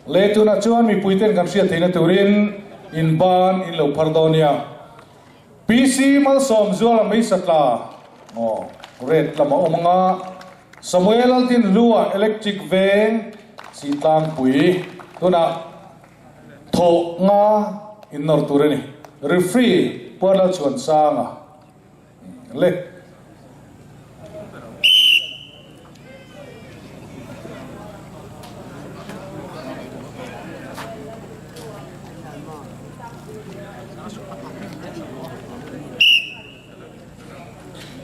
Le tunah chuan mipuiten kan hriat theihna turin in ban in lo phar dawn nia. PC Malsawmzuala Meisatla aw red lam a awm anga Samuel Aldinhlua Electric Veng Sitlangpui tunah thawh nga in nawr tur a ni. Referee Puanlal Chhuansanga le.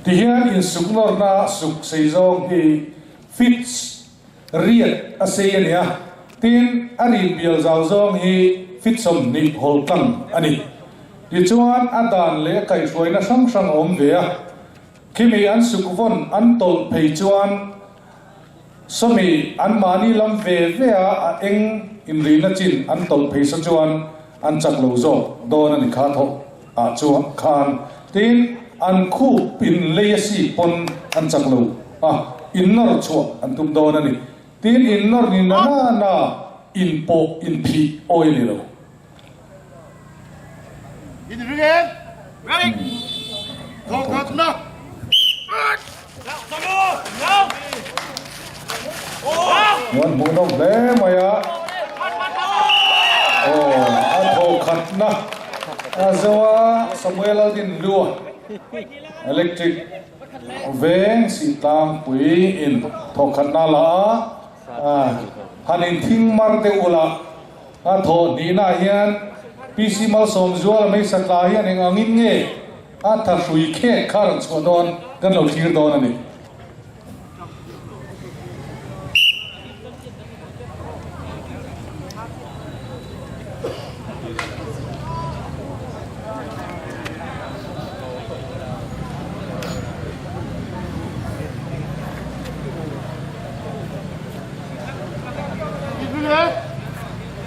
Tihian insuk nawrna suk sei zawng hi fits riat a sei a ni a, tin a rin bial zau zawng hi fit 20 hawl tlang a ni. Tichuan a dan leh a kaihhruaina hrang hrang a awm ve a, khimi an suk vawn an tawlh phei chuan Sawmi anmahni lam ve ve a a eng inrihna chin an tawlh phei sa chuan an chak lo zawk dawn a ni kha thawh ah chuan khan tin an khup in lei a sik pawn an chak lo a in nawr chhuah an tum dawn a ni. Tin in nawr ni na na na in pawh in phih awi a ni lo. In ring em? Ready? Thawkhatna! An hmuh nawm hle mai a. Aw, a thawkhatna a zo a, Samuel Aldin Lua Electric Veng Sitlangpui in thawkhatna la a, han inthing mar deuh ula. A thawh hnihnaah hian PC Malsawmzuala Meisatla hian eng angin nge a thahrui khek kha rawn chhuah dawn kan lo thlir dawn a ni.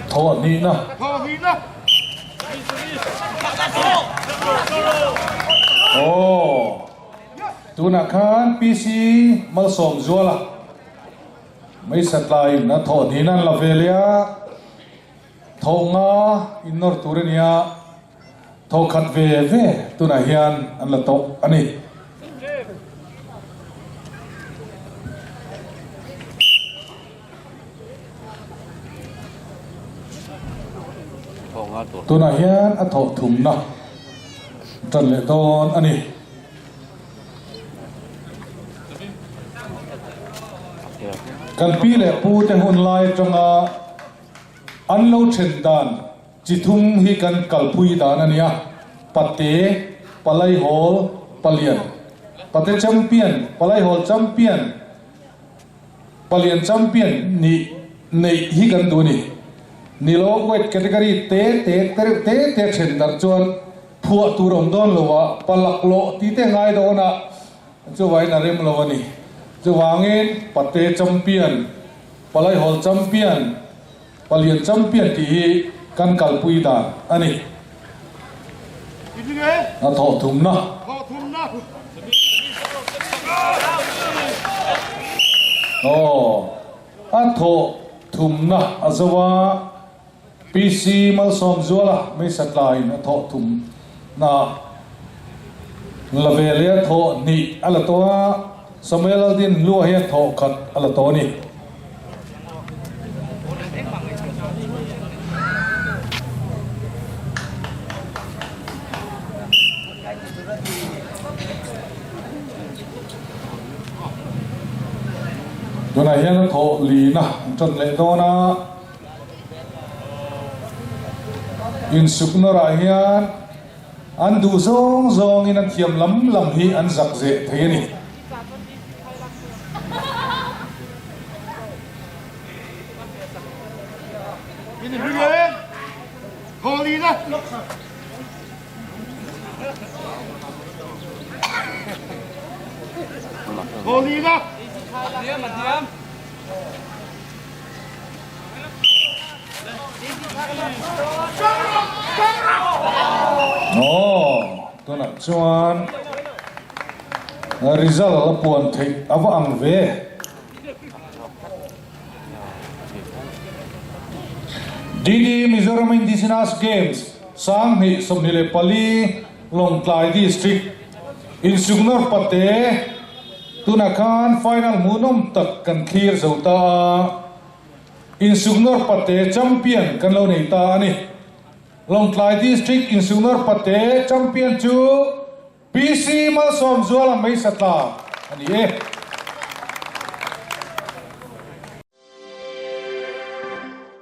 Thawh hnihna. Aw. Tunah khan PC Malsawmzuala Meisatlaiin a thawh hnihna an la ve leh a, thawh nga innawr tur a nia. Thaw khat ve ve tunah hian an la tawh a ni. Tunah hian a thawh thumna tan leh dawn a ni. Kan pi leh pu te hun lai atanga an lo then dan Chi thum hi kan kalpui dan a nia, Pate, Palaihawl, Palian. Pate champion, Palaihawl champion, Palian champion nih neih hi kan duh a ni. Nilo weight category te te te reuh te te then darh chuan phuah tur awm dawn lo a, palaklawh tih te ngai dawn a, chuvangin a rem lo a ni. Chuvangin Pate champion, Palaihawl champion, Palian champion tih hi kan kalpui dan a ni. A thawh thumna. Aw, a thawh thumna a zo a, PC Malsawmzuala Meisatlain a thawh thumna la ve leh a thawh hnih a la tawh a, Samuel Aldin Hlua hian thawh khat a la tawh a ni. Tunah hian a thawh lina an tan leh dawn a, insuknawrah hian An duh zawng zawngin an thiam lam lam hi an zak zeh thei a ni. Aw, tunah chuan result a puan theih a va ang ve. DD Mizoram Indigenous Games 2024 Lawngtlai District Insuknawr Pate tunah khan final hmuhnawm tak kan thlir zo ta a, Insuknawr Pate champion kan lo nei ta a ni. Lawngtlai District Insuknawr Pate champion chu PC Malsawmzuala Meisatla a ni e.